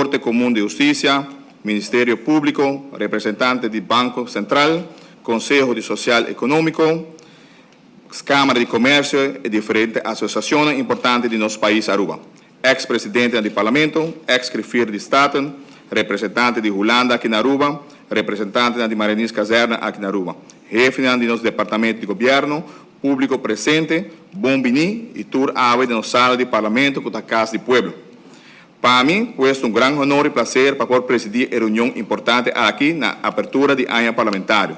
Corte Comun di Husticia, Ministerio Publico, representante di Banco Central, Conseho di Social Economico, Camara di Comercio y diferente asociacionnan importante di nos pais Aruba. Ex presidentenan di Parlamento, ex Griffier di Staten, representante di Hulanda aki na Aruba, representantenan di Mariniers Kazerne aki na Aruba, hefenan di nos departamento di gobierno, publico presente, bon bini y tur awe den nos sala di Parlamento cu ta Cas di Pueblo. Pa mi, pues ta un gran honor y placer pa por presidi e reunion importante aki na apertura di aña parlamentario.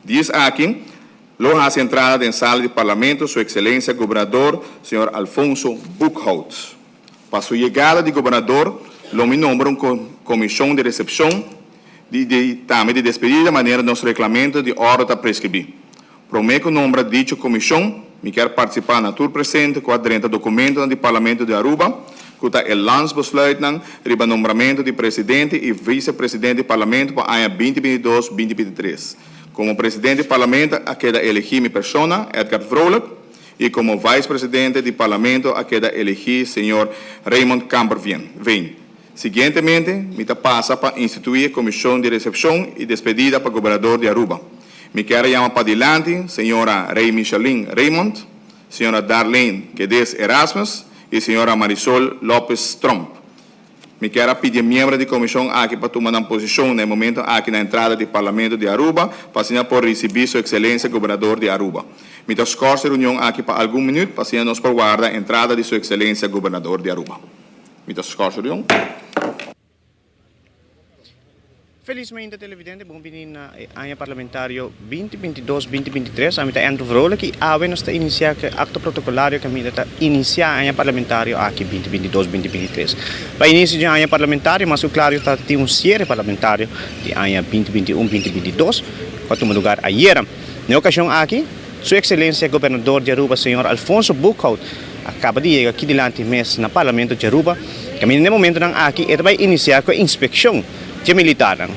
Dies aki, Lo hasi entrada den sala di Parlamento Su Excelencia Gobernador señor Alfonso Boekhoudt. Pa su yegada di Gobernador lo mi nombra un comision di recepcion di di tambe di despedida manera nos reglamento di orde ta prescribi. Prome cu nombra dicho comision mi kier participa na tur presente cu a drenta documentonan di Parlamento di Aruba cu ta e landsbesluitnan riba nombramento di Presidente y Vice-Presidente di Parlamento pa aña 2022, 2023. Komo presidente di Parlamento a keda elegí mi persona, Edgard Vrolijk, i komo vice presidente di Parlamento a keda elegí señor Raymond Kamperveen. Siguientemente mi ta pasa pa instituí e komishon di resepshon i despedida pa gobernador di Aruba. Mi kier a yama padilanti señora Rey Micheline Raymond, señora Darlene Guedes Erasmus i señora Marisol Lopez Tromp. Mi kier a pidi e miembro di comision aki pa tuma nan posicion na e momento aki na entrada di Parlamento di Aruba pa asina por ricibi Su Excelencia Gobernador di Aruba. Mi ta scors e reunion aki pa algun minuut pa asina nos por warda entrada di Su Excelencia Gobernador di Aruba. Mi ta scors e reunion. Felismente televidente, bon bini na e aña parlamentario 2022, 2023. Ami ta Andrew Vrolijk y awe nos ta inicia cu e acto protocolario caminda ta inicia aña parlamentario aki 2022, 2023. Pa inicio di aña parlamentario mas cu claro ta tin un cierre parlamentario di aña 2021, 2022 cu a tuma lugar ayera. Na e ocasion aki Su Excelencia Gobernador di Aruba Señor Alfonso Boekhoudt a caba di yega aki dilanti mes na Parlamento di Aruba caminda na e momentonan aki e ta bay inicia cu e inspeccion dje militarnan.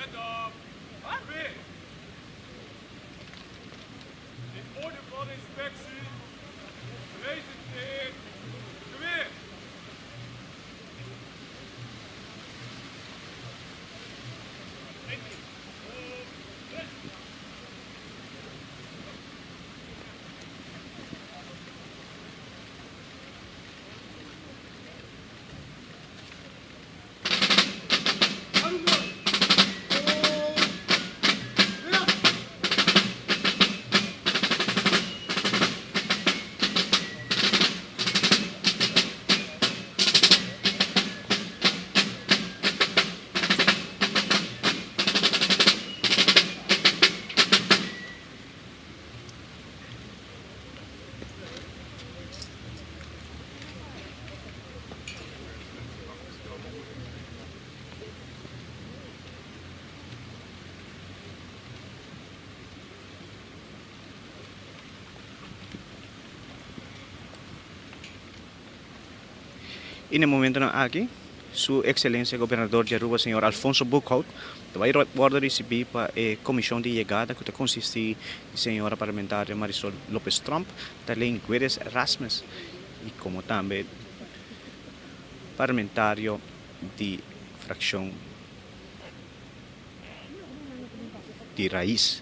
In orde van inspectie, presenteer geweer. Y na e momentonan aki, Su Excelencia Gobernador di Aruba Señor Alfonso Boekhoudt ta bay wordo ricibi pa e comision di yegada cu ta consisti di Señora Parlamentaria Marisol Lopez Tromp, Darlene Guedes Rasmus y como tambe Parlamentario di fraccion di Raiz.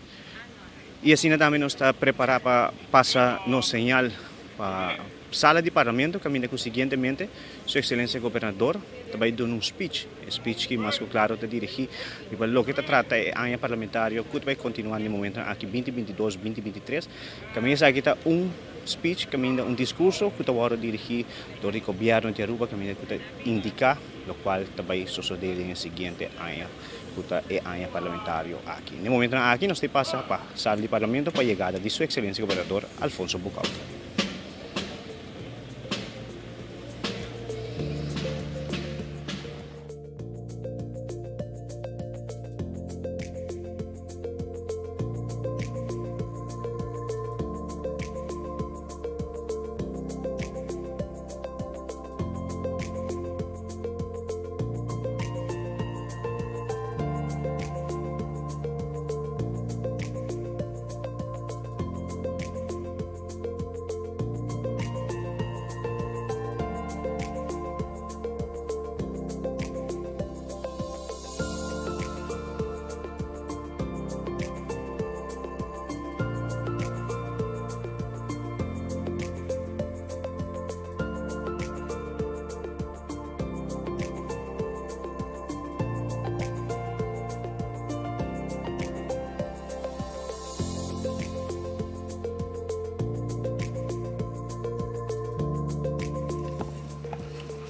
Y asina tambe nos ta prepara pa pasa nos señal pa sala di Parlamento caminda cu siguientemente Su Excelencia Gobernador ta bay duna un speech. E speech ki mas cu claro ta dirigi riba loke ta trata e aña parlamentario cu ta bay continua den momentonan aki binti binti dos, binti binti tres. Caminda esaki ta un speech, caminda un discurso cu ta wordo dirigi dor di Gobierno di Aruba caminda cu ta indica locual ta bay sosode den e siguiente aña cu ta e aña parlamentario aki. Na e momentonan aki nos ta pasa pa sala di Parlamento pa yegada di Su Excelencia Gobernador Alfonso Boekhoudt.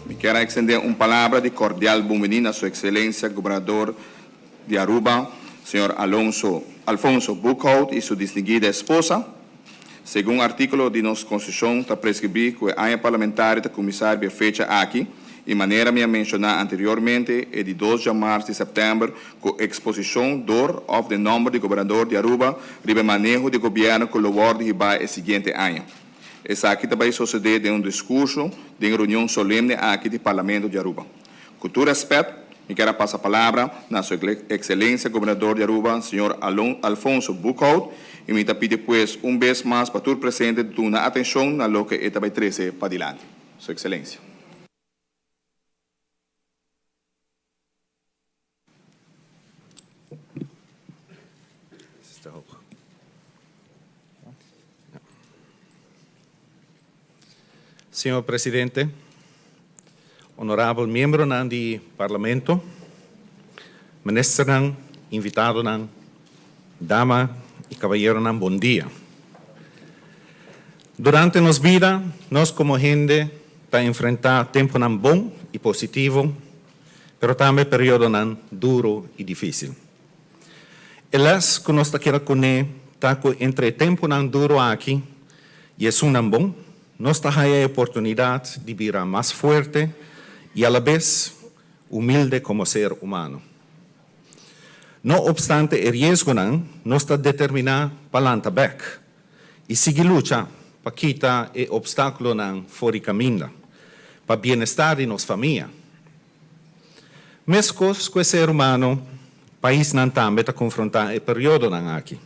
Mi kier a extende un palabra di cordial bonbini na Su Excelencia Gobernador di Aruba, señor Alonso Alfonso Boekhoudt y su distinguida esposa. Segun artíkulo di nos Konstitushon ta preskribí ku e aña parlamentario ta kuminsá riba e fecha aki i manera mi a menshoná anteriormente e di dos djamars di sèptèmber ku eksposishon dor òf den nòmber di Gobernador di Aruba riba e maneho di gobièrnu ku lo wòrdu hibá e siguiente aña. Esaki ta bai sosodé den un diskurso den e reunion solemne aki di Parlamento di Aruba. Ku tur rèspèt, mi kier a pasa palabra na Su Ekselensia Gobernador di Aruba, señor Alfonso Boekhoudt, i mi ta pidi pues un bes mas pa tur presente duna atenshon na loke e ta bai trese padilanti. Su Ekselensia. Señor Presidente, honorabel miembronan di Parlamento, ministernan, invitadonan, dama y caballeronan bon dia. Durante nos bida nos como hende ta enfrenta temponan bon y positivo, pero tambe periodonan duro y dificil. E les ku nos ta keda kuné ta ku entre e tempunan duru aki i esunnan bon, nos ta haña e oportunidat di bira mas fuerte i alabes humilde komo ser humano. No opstante e riesgonan, nos ta determiná pa lanta bèk i sigui lucha pa kita e opstákulonan for di kaminda pa bienestar di nos famia. Meskos ku e ser humano. Paisnan tambe ta konfrontá e periodonan aki.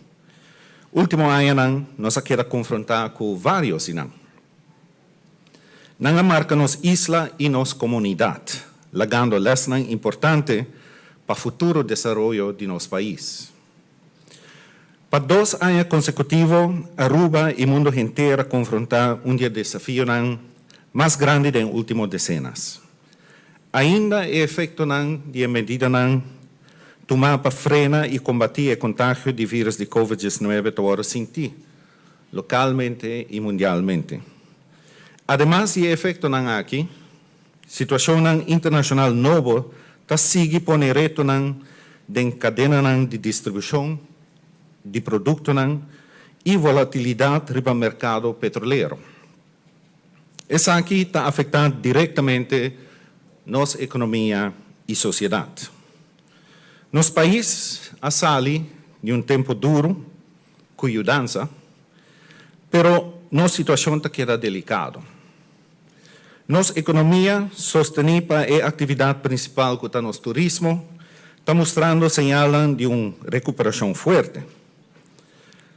Último añanan nos a keda konfrontá ku vários di nan. Nan a marka nos isla i nos komunidat, lagando lèsnan importante pa futuro desaroyo di nos pais. Pa dos aña konsekutivo Aruba i mundu henter a konfrontá un di e desafionan mas grandi den último desenas. Ainda e efektonan di e medidanan tumá pa frena i kombatí e kontagio di vírus di Covid 19 ta wòrdu sintí lokalmente i mundialmente. Ademas di e efektonan aki, situashonnan internashonal nobo ta sigui pone retonan den kadenanan di distribushon di produktonan i volatilidat riba merkado petrolero. Esaki ta afektá direktamente nos ekonomia i sosiedat. Nos pais a sali di un tempu duru ku yudansa, pero nos situashon ta keda delikado. Nos ekonomia, sostení pa e aktividat prinsipal ku ta nos turismo, ta mustrando señalnan di un rekuperashon fuerte.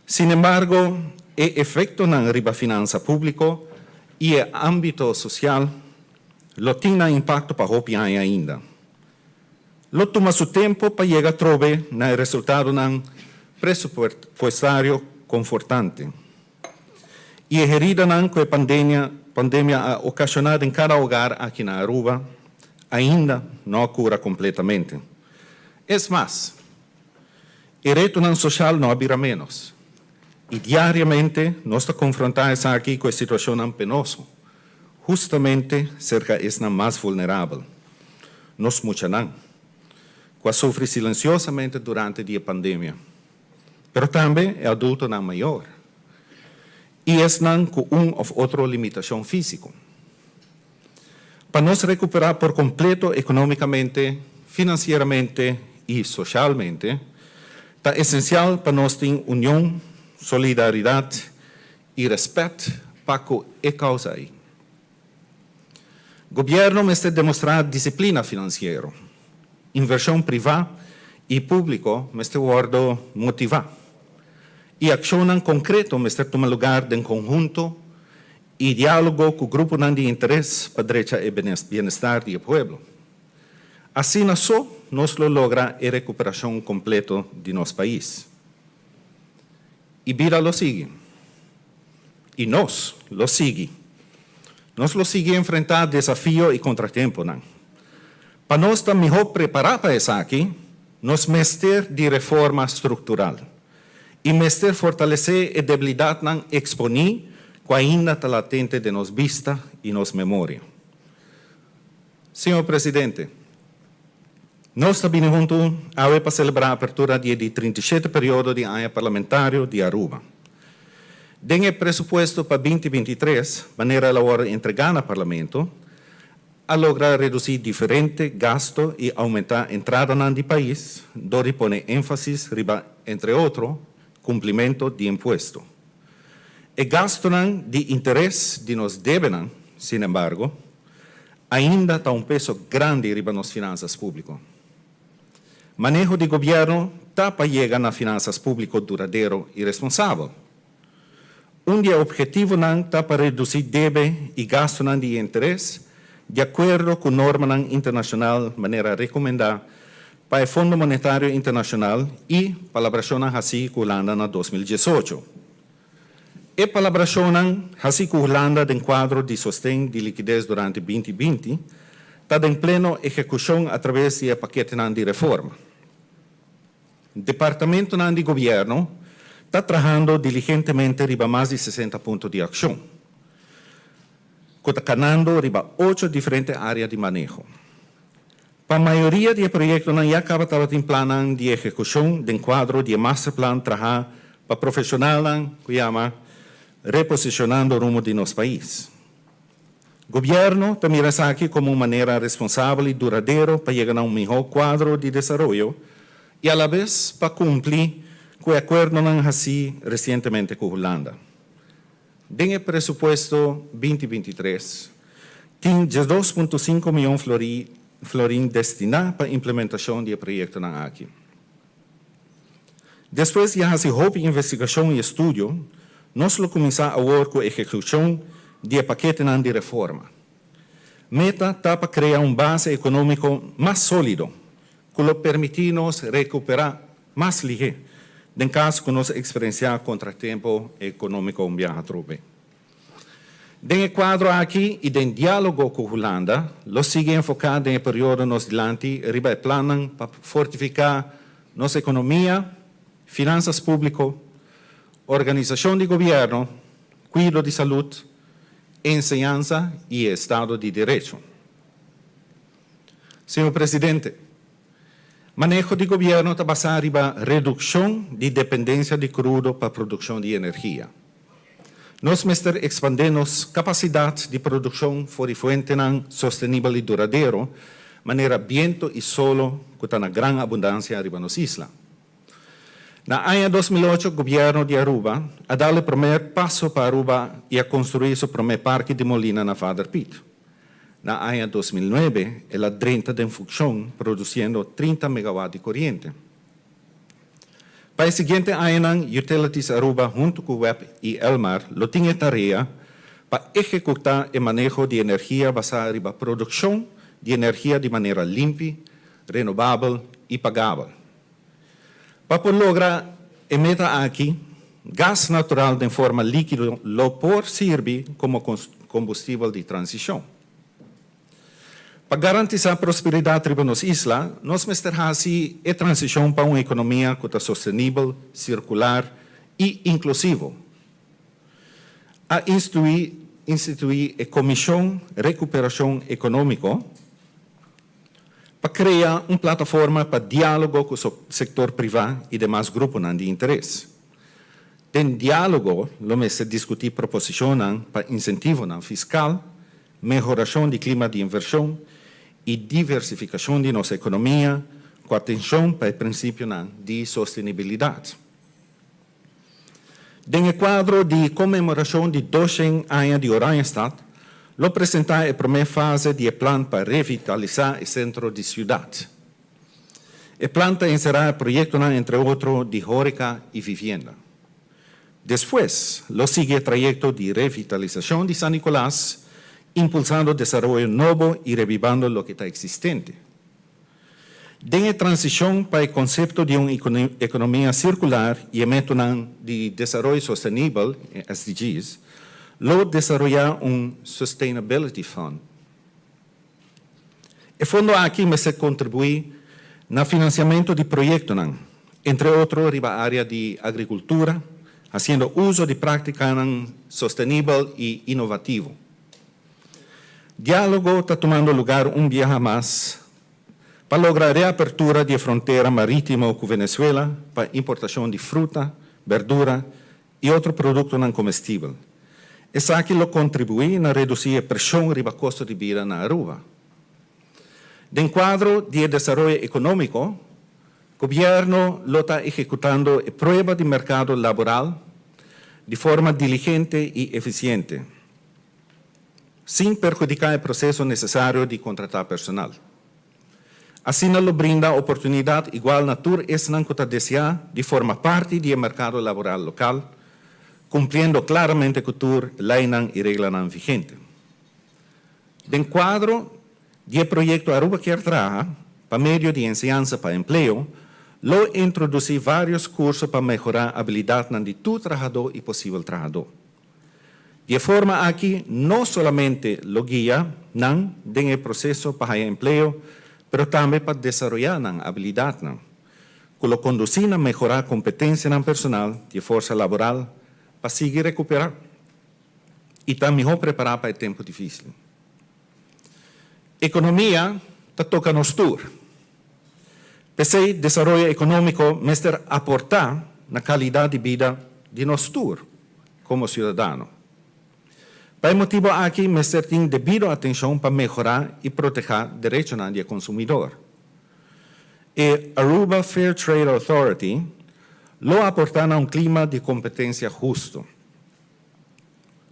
Sinembargo, e efektonan riba finansa públiko i e ámbito sosial lo tin nan impakto pa hopi aña ainda. Lo tuma su tempu pa yega atrobe na e resultadonan presupuestario konfortante. I e heridanan ku e pandemia pandemia a okashoná den kada hogar aki na Aruba ainda no a kura kompletamente. Es mas, e retonan soshal no a bira ménos i diariamente nos ta konfrontá esaki ku e situashonnan penoso, hustamente serka esnan mas vulnerabel, nos muchanan, ku a sufri silensiosamente durante di e pandemia, pero tambe e adultonan mayor i esnan ku un òf otro limitashon físiko. Pa nos rekuperá por kompleto ekonómikamente, finansieramente i soshalmente, ta esensial pa nos tin union, solidaridat i rèspèt pa ku e kousa ei. Gobièrnu mester demostrá disiplina finansiero. Invershon privá i públiko mester wòrdu motivá i akshonnan konkreto mester tuma lugar den konhunto i diálogo ku gruponan di interes pa drecha e bienestar di e pueblo. Asina so nos lo logra e rekuperashon kompleto di nos pais. I bida lo sigui. I nos lo sigui. Nos lo sigui enfrentá desafio i kontratemponan. Pa nos ta mihó prepará pa esaki, nos mester di reforma struktural i mester fortalesé e debilidatnan eksponí ku ainda ta latente den nos bista i nos memoria. Señor Presidente, nos ta bini huntu awe pa selebrá apertura di e di 37 periodo di Aña Parlamentario di Aruba. Den e presupuesto pa 2023, manera el a wòrdu entregá na Parlamento, a logra redusí diferente gasto i oumentá entradanan di pais dor di pone énfasis riba, entre otro, kumplimentu di impuesto. E gastunan di interes di nos debenan, sinembargo, ainda ta un peso grandi riba nos finansas públiko. Maneho di gobièrnu ta pa yega na finansas públiko duradero i responsabel. Un di e ophetivonan ta pa redusí debe i gastunan di interes di akuerdo ku normanan internashonal manera rekomendá pa e Fondo Monetario Internashonal i palabrashonnan hasí ku Hulanda na 2018. E palabrashonnan hasí ku Hulanda den kuadro di sosten di likides durante 2020 ta den pleno ehekushon atraves di e paketenan di reforma. Departamentonan di gobièrnu ta trahando diligentemente riba mas di 60 punto di akshon, ku ta kanando riba ocho diferente área di maneho. Pa mayoria di e proyektonan ya kaba tabatin plannan di ehekushon den kuadro di e masterplan trahá pa profeshonalnan ku yama Reposishonando Rumbo di Nos Pais. Gobièrnu ta mira esaki komo un manera responsabel i duradero pa yega na un mihó kuadro di desaroyo i alabes pa kumpli ku e akuerdonan hasí resientemente ku Hulanda. Den e presupuesto 2023 tin 12.5 mion florin destiná pa implementashon di e proyektonan aki. Despues di a hasi hopi investigashon i estudio, nos lo kuminsá awor ku ehekushon di e paketenan di reforma. Meta ta pa krea un base ekonómiko mas sólido ku lo permití nos rekuperá mas lihé den kaso ku nos eksperensiá kontratempu ekonómiko un biaha atrobe. Den e kuadro aki i den diálogo ku Hulanda lo sigui enfoká den e periodo nos dilanti riba e plannan pa fortifiká nos ekonomia, finansas públiko, organisashon di gobièrnu, kuido di salud, enseñansa i e estado di derecho. Señor Presidente, maneho di gobièrnu ta basá riba redukshon di dependensia di krudo pa produkshon di energia. Nos mester ekspandé nos kapasidat di produkshon for di fuentenan sostenibel i duradero, manera biento i solo ku ta na gran abundansia riba nos isla. Na aña 2008 gobièrnu di Aruba a dal e promé paso pa Aruba i a konstruí su promé parke di molina na Vader Piet. Na aña 2009 el a drenta den funkshon produsiendo 30 megawatt di koriente. Pa e siguiente añanan Utilities Aruba huntu ku web i Elmar lo tin e tarea pa ehekutá e maneho di energia basá riba produkshon di energia di manera limpi, renobabel i pagabel. Pa por logra e meta aki, gas natural den forma líkido lo por sirbi komo kombustibel di transishon. Pa garantisá prosperidat riba nos isla, nos mester hasi e transishon pa un ekonomia ku ta sostenibel, sirkular i inklusivo. A instituí instituí e Komishon Rekuperashon Ekonómiko pa krea un plataforma pa diálogo ku sektor privá i demas gruponan di interes. Den diálogo lo mester diskutí proposishonnan pa insentivonan fiskal, mehorashon di klima di invershon i diversifikashon di nos ekonomia ku atenshon pa e prinsipionan di sostenibilidat. Den e kuadro di konmemorashon di 200 aña di Oranjestad, lo presentá e promé fase di e plan pa revitalisá e sentro di siudat. E plan ta enserá proyektonan entre otro di hóreka i vivienda. Despues lo sigui e trayekto di revitalisashon di San Nicolas, impulsando desaroyo nobo i rebibando loke ta eksistente. Den e transishon pa e konsepto di un ekonomia sirkular i e metonan di desaroyo sostenibel, SDGs, lo desaroyá un Sustainability Fund. E fondo aki mester kontribuí na finansiamentu di proyektonan, entre otro riba área di agrikultura, hasiendo uso di práktikanan sostenibel i inovativo. Diálogo ta tumando lugar un biaha mas pa logra reapertura di e frontera marítimo ku Venezuela pa importashon di fruta, berdura i otro produktonan komestibel. Esaki lo kontribuí na redusí e preshon riba kosto di bida na Aruba. Den kuadro di e desaroyo ekonómiko, gobièrnu lo ta ehekutando e prueba di merkado laboral di forma diligente i efisiente, sin perhudiká e proseso nesesario di kontratá personal. Asina lo brinda oportunidat igual na tur esnan ku ta deseá di forma parti di e merkado laboral lokal, kumpliendo klaramente ku tur leinan i reglanan vigente. Den kuadro di e proyekto Aruba Kier Traha, pa medio di Enseñansa pa Empleo, lo introdusí vários kurso pa mehorá abilidatnan di tur trahadó i posibel trahadó. Di e forma aki no solamente lo guia nan den e proseso pa haya empleo, pero tambe pa desaroyá nan abilidatnan, ku lo kondusí na mehorá kompetensianan personal di e forsa laboral pa sigui rekuperá i ta mihó prepará pa e tempu difísil. Ekonomia ta toka nos tur. P'esei desaroyo ekonómiko mester aportá na kalidat di bida di nos tur komo siudadano. Pa e motibu aki mester tin debido atenshon pa mehorá i protehá derechonan di e konsumidor. E Aruba Fair Trade Authority lo aportá na un klima di kompetensia hustu,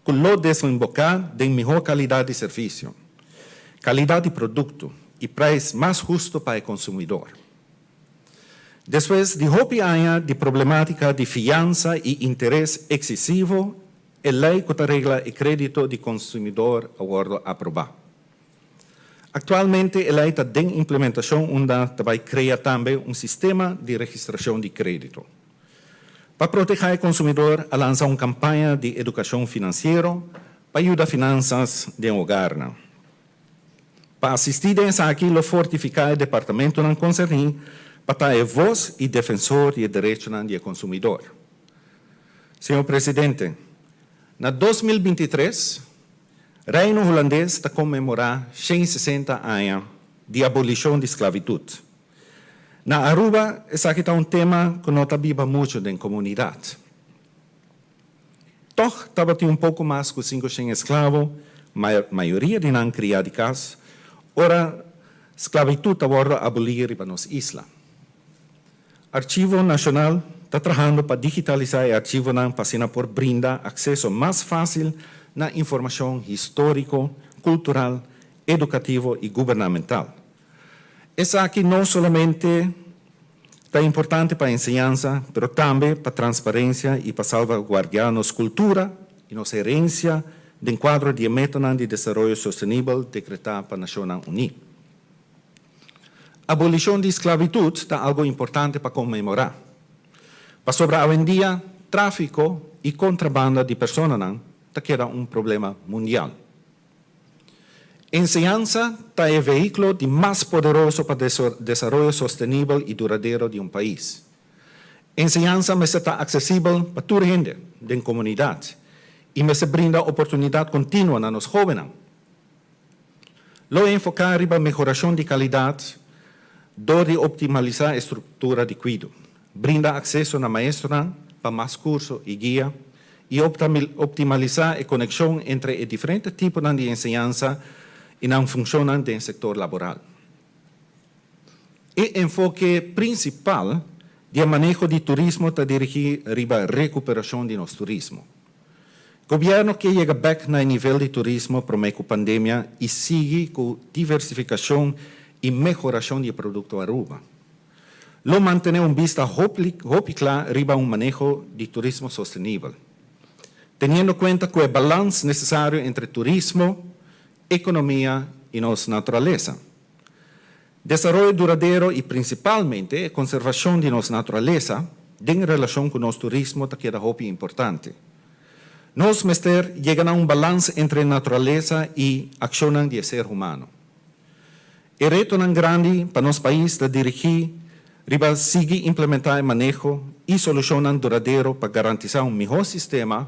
ku lo desemboká den mihó kalidat di servisio, kalidat di produkto i preis mas hustu pa e konsumidor. Despues di hopi aña di problematica di fiansa y interes excesivo, e ley cu ta regla e credito di consumidor a wordo aproba. Actualmente e ley ta den implementacion unda ta bay crea tambe un sistema di registracion di credito. Pa proteha e consumidor a lansa un campaña di educacion financiero pa yuda finansas den hogarnan. Pa asistí den esaki lo fortifiká e departamentonan konserní pa ta e vos i defensor di e derechonan di e konsumidor. Señor Presidente, na 2023 Reino Hulandes ta konmemorá 160 aña di abolishon di sklavitut. Na Aruba esaki ta un tema ku no ta biba muchu den komunidat. Tòg tabatin un poko mas ku 500 esklavo, mayoria di nan kriá di kas, ora sklabitut a wòrdu abolí riba nos isla. Archivo Nashonal ta trahando pa digitalisá e archivonan pa asina por brinda akseso mas fásil na informashon históriko, kultural, edukativo i gubernamental. Esaki no solamente ta importante pa enseñansa, pero tambe pa transparensia i pa salvaguardiá nos kultura i nos herensia den kuadro di e metanan di desaroyo sostenibel dekretá pa Nashonnan Uní. Abolishon di sklabitut ta algu importante pa konmemorá, pasobra awendia tráfiko i kontrabanda di personanan ta keda un problema mundial. Enseñansa ta e vehíkulo di mas poderoso pa desaroyo sostenibel i duradero di un pais. Enseñansa mester ta aksesibel pa tur hende den komunidat i mester brinda oportunidat kontinuo na nos hóbennan. Lo enfoká riba mehorashon di kalidat dor di optimalisá e struktura di kuido, brinda akseso na maestronan pa mas kurso i guia, i optimalisá e konekshon entre e diferente tiponan di enseñansa i nan funshonnan den sektor laboral. E enfoke prinsipal di e maneho di turismo ta dirigí riba rekuperashon di nos turismo. Gobièrnu ke yega bèk na e nivel di turismo promé ku pandemia i sigui ku diversifikashon i mehorashon di e produkto Aruba. Lo mantené un bista hopi kla riba un maneho di turismo sostenibel, teniendo kuenta ku e balans nesesario entre turismo, ekonomia i nos naturalesa. Desaroyo duradero i prinsipalmente e konservashon di nos naturalesa den relashon ku nos turismo ta keda hopi importante. Nos mester yega na un balans entre naturalesa i akshonnan di e ser humano. E retonan grandi pa nos pais ta dirigí riba sigui implementá e maneho i solushonnan duradero pa garantisá un mihó sistema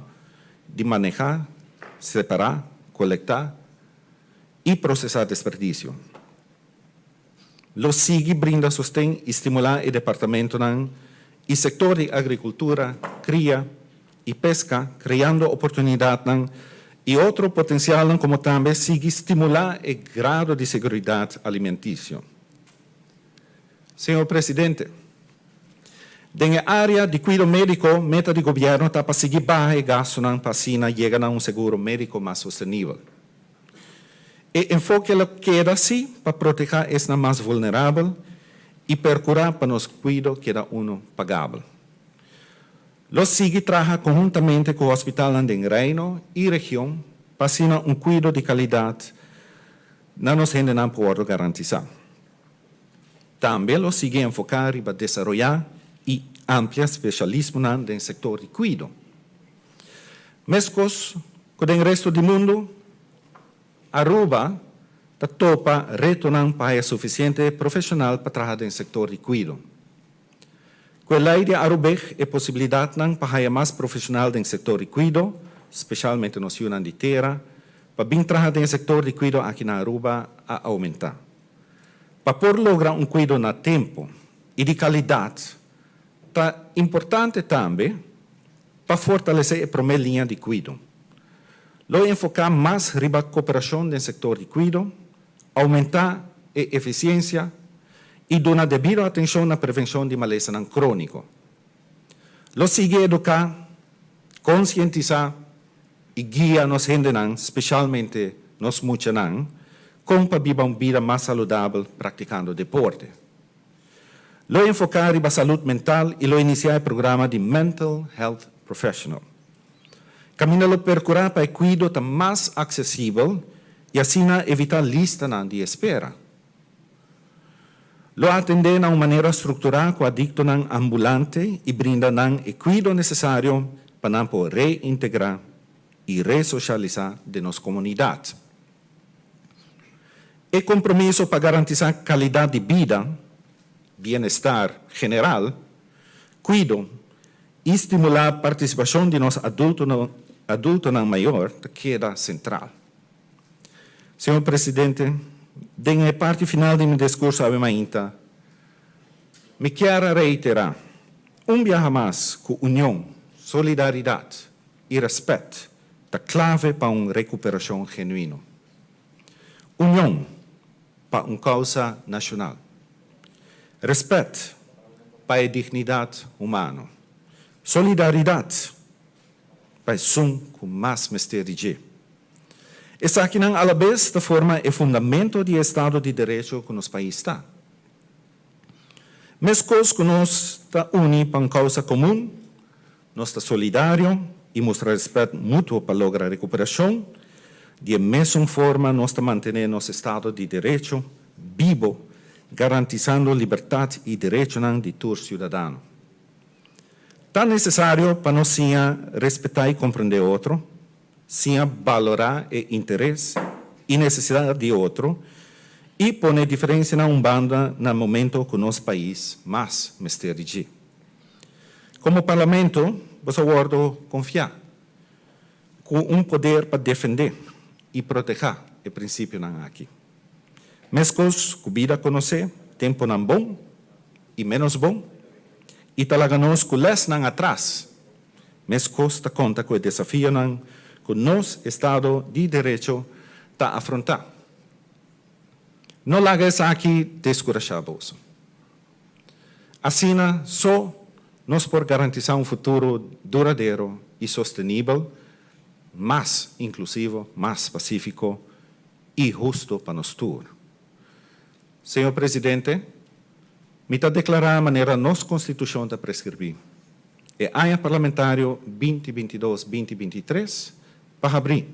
di manehá, separá, kolektá i prosesá desperdisio. Lo sigui brinda sosten i stimulá e departamentonan i sektor di agrikultura, kria i peska, kreando oportunidatnan i otro potensialnan komo tambe sigui stimulá e grado di seguridat alimentisio. Señor Presidente, den e área di kuido médiko meta di gobièrnu ta pa sigui baha e gastunan pa asina yega na un seguro médiko mas sostenibel. E enfoke lo keda si pa protehá esnan mas vulnerabel i perkurá pa nos kuido keda unu pagabel. Lo sigui traha konhuntamente ku hospitalnan den Reino i region pa asina un kuido di kalidat na nos hendenan por wòrdu garantisá. Tambe lo sigui enfoká riba desaroyá i amplia spesialismonan den sektor di kuido. Meskos ku den resto di mundu, Aruba ta topa retonan pa haya sufisiente profeshonal pa traha den sektor di kuido. Ku e lei di Arubig e posibilidatnan pa haya mas profeshonal den sektor di kuido, speshalmente nos yunan di tera, pa bin traha den e sektor di kuido aki na Aruba a oumentá. Pa por logra un kuido na tempu i di kalidat ta importante tambe pa fortalesé e promé liña di kuido. Lo enfoká mas riba koperashon den sektor di kuido, oumentá e efisiensia i duna debido atenshon na prevenshon di malesanan króniko. Lo sigui eduká, konsientisá i guia nos hendenan, speshalmente nos muchanan, kon pa biba un bida mas saludabel praktikando deporte. Lo enfoca riba salud mental y lo inicia e programa di Mental Health Professional. Caminda lo percura pa e cuido ta mas accesibel y asina evita listanan di espera. Lo atende na un manera structura cu adictonan ambulante y brinda nan e cuido necesario pa nan por reintegra y resocialisa den nos comunidad. E compromiso pa garantisa calidad di bida, bienestar general, cuido y stimula participacion di nos adultonan mayor ta keda central. Señor Presidente, den e parti final di mi discurso awe mainta, mi kier a reitera un biaha mas cu union, solidaridad y respet ta clave pa un recuperacion genuino. Union pa un causa nacional. Respet pa e dignidad humano. Solidaridad pa esun cu mas mester di dje. Esakinan alabes ta forma e fundamento di e estado di derecho cu nos pais ta. Mescos cu nos ta uni pa un causa comun, nos ta solidario y mustra respet mutuo pa logra recuperacion, di e mesun forma nos ta mantene nos estado di derecho bibo, garantisando libertad y derechonan di tur ciudadano. Ta necesario pa nos siña respeta y comprende otro, siña balora e interes y necesidad di otro y pone diferencianan un banda na momento cu nos pais mas mester di dje. Como Parlamento boso a wordo confia cu un poder pa defende y proteha e principionan aki. Mescos cu bida conoce temponan bon y menos bon y ta laga nos cu lesnan atras, mescos ta conta cu e desafionan cu nos estado di derecho ta afronta. No laga esaki descurasha boso. Asina so nos por garantisa un futuro duradero y sostenibel, mas inclusivo, mas pacifico y husto pa nos tur. Señor Presidente, mi ta declara manera nos Constitucion ta prescribi, e aña parlamentario binti bintidos binti bintitres pa habri.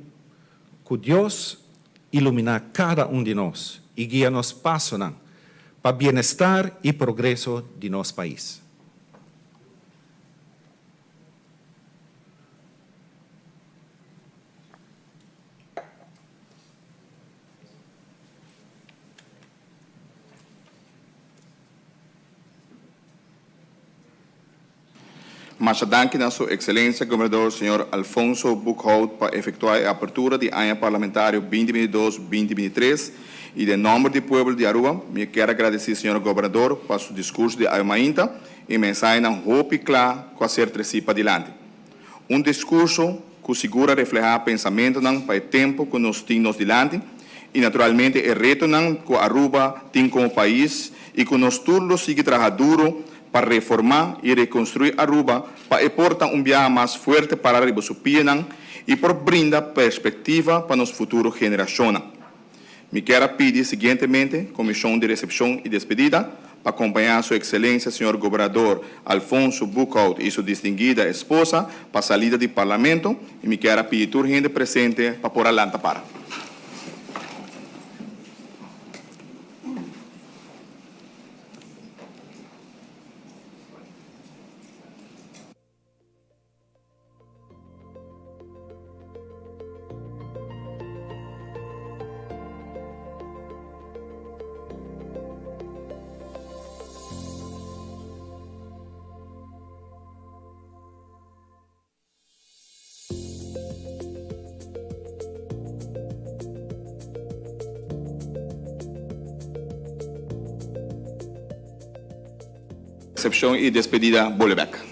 Cu Dios ilumina cada un di nos y guia nos pasonan pa bienestar y progreso di nos pais. Masha danki na Su Excelencia Gobernador Señor Alfonso Boekhoudt pa efectua e apertura di aña parlamentario binti binti dos, binti binti tres y den nomber di pueblo di Aruba mi kier a gradeci Señor Gobernador pa su discurso di awe mainta y mensahenan hopi cla cu a ser treci padilanti. Un discurso cu sigur a refleha pensamentonan pa e tempo cu nos tin nos dilanti y naturalmente e retonan cu Aruba tin como pais y cu nos tur lo sigui traha duro pa reforma y reconstrui Aruba pa e por ta un biaha mas fuerte para riba su pienan y por brinda perspectiva pa nos futuro generacionnan. Mi kier a pidi siguientemente Comision di Recepcion y Despedida pa acompaña Su Excelencia Señor Gobernador Alfonso Boekhoudt y su distinguida esposa pa salida di Parlamento y mi kier a pidi tur hende presente pa por a lanta para. Recepcion y despedida bolbe bek.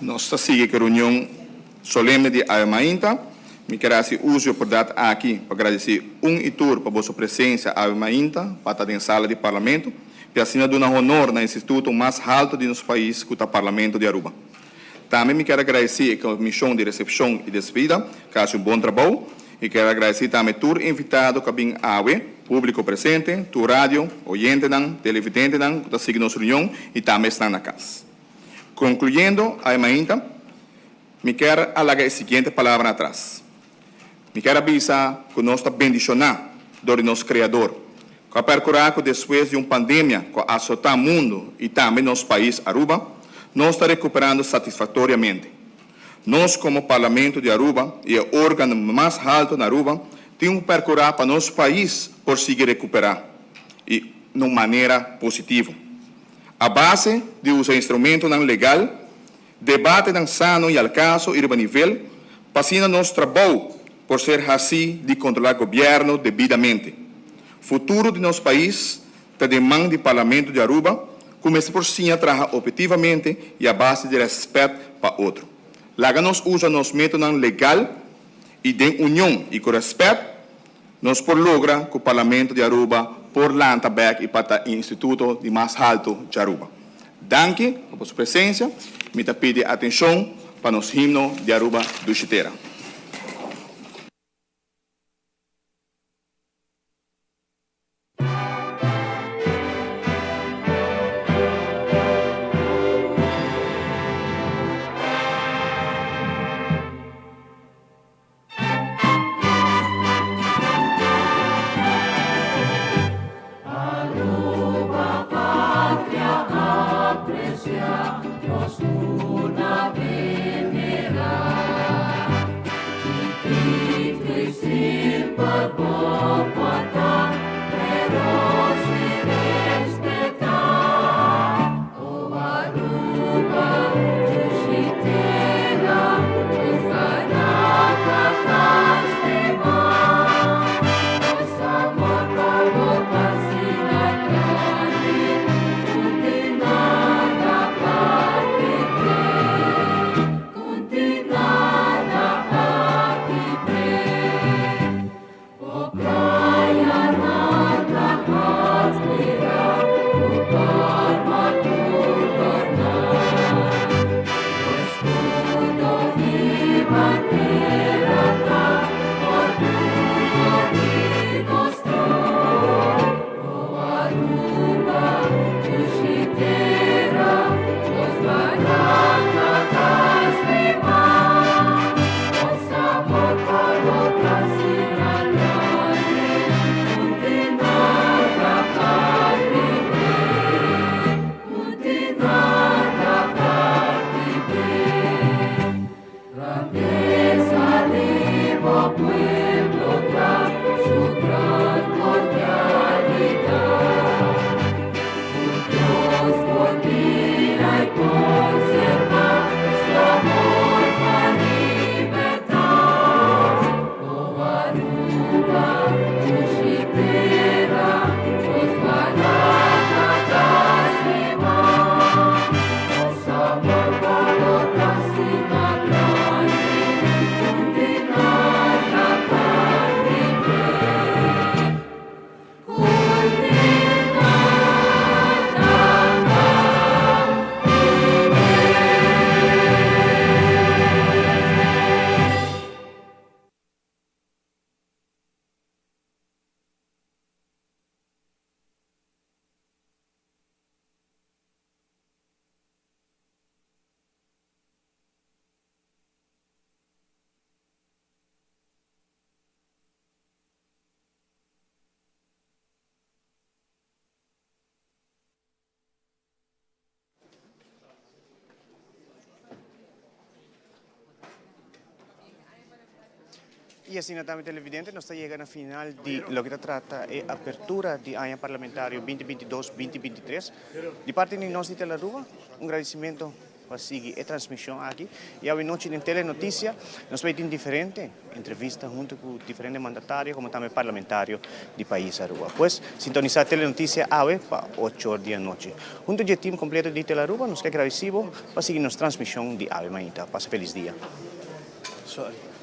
Nos ta sigui ku e reunion solemne di awe mainta. Mi kier hasi uso di oportunidat aki pa gradisí un i tur pa boso presensia awe mainta pa ta den sala di Parlamento i asina duna honor na instituto mas halto di nos pais ku ta Parlamento di Aruba. Tambe mi kier a gradisí e komishon di resepshon i despedida ku a hasi un bon trabou. Mi kier a gradisí tambe tur invitado ku a bin awe, públiko presente, tur radio, oyentenan, televidentenan ku ta sigui nos reunion i tambe esnan na kas. Concluyendo, awe mainta, mi kier a laga e siguiente palabranan atras. Mi kier a bisa cu nos ta bendiciona dor di nos Creador, cu a percura cu despues di un pandemia cu a azota mundo y tambe nos pais Aruba, nos ta recuperando satisfactoriamente. Nos como Parlamento di Aruba y e organo mas halto na Aruba tin cu percura pa nos pais por sigui recupera y na un manera positivo. A base di usa instrumentonan legal, debatenan sano y al caso y riba nivel, pa asina nos trabou por ser haci di controla gobierno debidamente. Futuro di nos pais ta den man di Parlamento di Aruba cu mester por siña traha obhetivamente y a base di respet pa otro. Laga nos usa nos metonan legal y den union y cu respet, Nos por logra cu Parlamento di Aruba por lanta bek y pa ta e instituto di mas halto dje Aruba. Danki pa boso presencia. Mi ta pidi atencion pa nos himno di Aruba Dushi Tera. Aruba patria aprecia, nos tur na venera. Chiquito y simpel bo ta, pero si respeta. O Aruba, dushi tera, nos baraka ta stima. Nos amor pa bo ta asina grandi, ku tin nada pa kibr'é, ku tin nada pa kibr'é. Bo playanan ta admirá ku palma tur dorná. Bo eskudo i bandera ta orguyo di nos tur. O Aruba, dushi tera, nos baraka ta stima. Nos amor pa bo ta asina grandi, ku tin nada pa kibr'é, ku tin nada pa kibr'é. Grandesa di bo pueblo ta su gran cordialidad. Cu Dios por mira y conserva su amor pa libertad. O Aruba, dushi tera, nos baraka ta stima. Nos amor pa bo ta asina grandi, cu tin nada pa kibr'é. Cu tin nada pa kibr'é. Y asina tambe televidente nos ta yega na final di loke ta trata e apertura di aña parlamentario binti binti dos, binti binti tres. Di parti di nos di Telaruba un gradicimento. pa sigui e transmision aki. Y awe nochi den Telenoticia nos bay tin diferente entrevista hunto cu diferente mandatario como tambe parlamentario di pais Aruba. Pues sintonisa Telenoticia awe pa 8 or di anochi. Hunto di e team completo di Telearuba nos ke agradeci bo pa sigui nos transmision di awe mainta. Pasa feliz dia. Sorry.